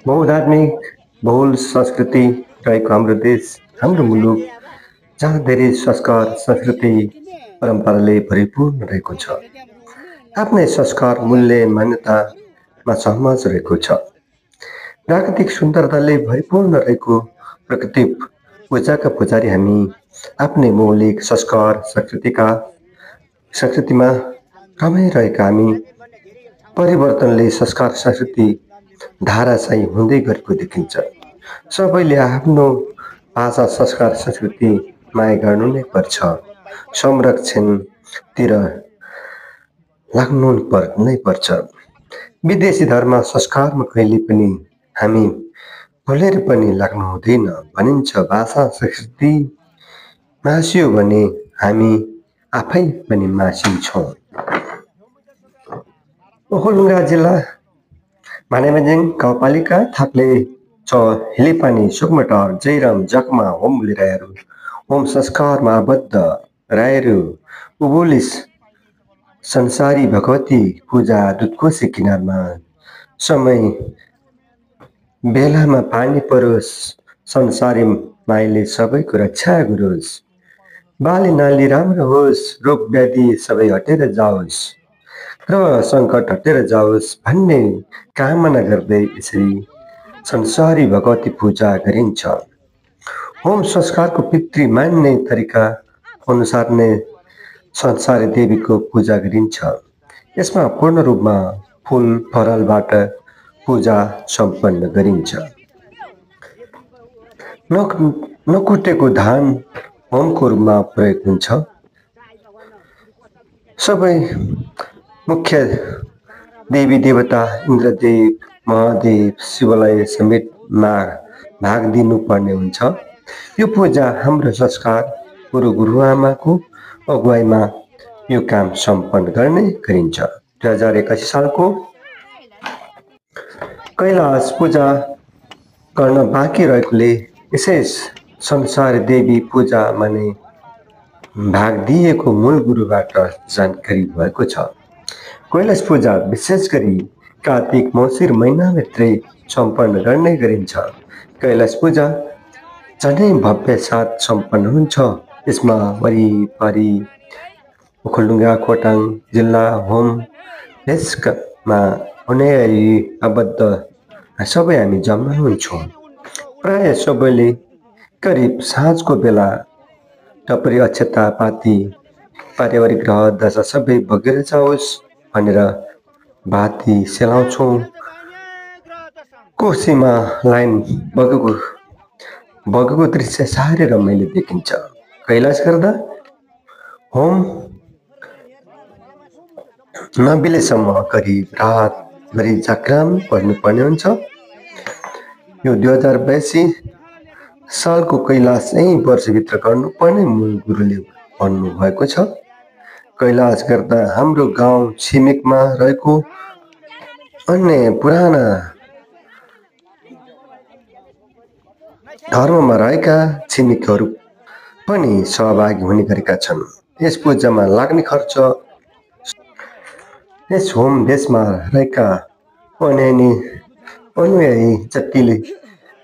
बहुधार्मिक, बहुल संस्कृति रहेको हाम्रो देश, हाम्रो मुलुक, जहाँ धेरै संस्कार, संस्कृति, परम्पराले भरिपूर्ण रहेको छ। आफ्नै संस्कार, मूल्य, मान्यतामा सहमत रहेको छ। प्राकृतिक सुन्दरताले भरिपूर्ण रहेको प्रकृति पूजाका पुजारी हामी आफ्नै मौलिक संस्कार, संस्कृतिमा रमाइरहेका हामी परिवर्तनले संस्कार, संस्कृति धाराशायी हुँदै गरेको देखिन्छ। सबैले आफ्नो भाषा, संस्कार, संस्कृति माया गर्नु नै पर्छ। संरक्षणतिर लाग्नु नै पर्छ। विदेशी धर्म संस्कारमा कहिले पनि हामी भुलेर पनि लाग्नु हुँदैन। भनिन्छ भाषा संस्कृति मासियो भने हामी आफै पनि मासिन्छौँ। ओखलढुङ्गा जिल्ला भानेमाझिङ गाउँपालिका थाप्ले छ हिलेपानी सुकमटार जयराम जकमा होम बोली राईहरू होम संस्कारमा आबद्ध राईहरू उभोलिस संसारी भगवती पूजा दुधकोशी किनारमा समय बेलामा पानी परोस् संसारी माईले सबैको रक्षा गरोस् बाली नाली राम्रो होस् रोग व्याधि सबै हटेर जाओस् ग्रह सङ्कट हटेर जाओस् भन्ने कामना गर्दै यसरी संसारी भगवती पूजा गरिन्छ। होम संस्कारको पितृ मान्ने तरिका अनुसार नै संसारी देवीको पूजा गरिन्छ। यसमा पूर्ण रूपमा फूल फलबाट पूजा सम्पन्न गरिन्छ। नकुटेको धान होमको रूपमा प्रयोग हुन्छ। सबै मुख्य देवी देवता इन्द्रदेव, महादेव, शिवलाई समेत भाग दिनुपर्ने हुन्छ। यो पूजा हाम्रो संस्कार गुरुआमाको अगुवाईमा यो काम सम्पन्न गर्ने गरिन्छ। 2081 सालको कैलाश पूजा गर्न बाँकी रहेकोले यसै संसारी देवी पूजामा नै भाग दिएको मूल गुरुबाट जानकारी भएको छ। कैलाश पूजा विशेष गरी कार्तिक मौसिर महिनाभित्रै सम्पन्न गर्ने गरिन्छ। कैलाश पूजा झनै भव्य साथ सम्पन्न हुन्छ। यसमा वरिपरि ओखलढुङ्गा खोटाङ जिल्ला होम डेस्कमा हुने आबद्ध सबै हामी जम्मा हुन्छौँ। प्राय सबैले करिब साँझको बेला टपरी अक्षता पाती पारिवारिक ग्रह दशा सबै बगेर जाओस् भनेर बाती सेलाउँछौँ। कोसीमा लाइन बगेको दृश्य साह्रै रमाइलो देखिन्छ। कैलाश गर्दा होम नबिलेसम्म करिब रातभरि जागरण बस्नुपर्ने हुन्छ। यो 2082 सालको कैलाश यही वर्षभित्र गर्नुपर्ने मूल गुरुले भन्नुभएको छ। कैलाश गर्दा हाम्रो गाउँ छिमेकमा रहेको अन्य पुराना धर्ममा रहेका छिमेकीहरू पनि सहभागी हुने गरेका छन्। यस पूजामा लाग्ने खर्च यस होम देशमा रहेका अनुयायी जतिले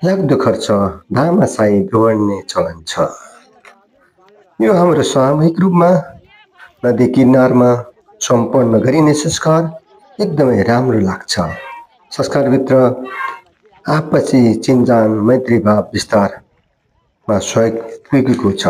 लाग्दो खर्च दामासाई जोड्ने चलन छ। यो हाम्रो सामूहिक रूपमा नदी किनारमा सम्पन्न गरिने संस्कार एकदमै राम्रो लाग्छ। संस्कारभित्र आपसी चिनजान मैत्री भाव विस्तारमा सहयोग पुगेको छ।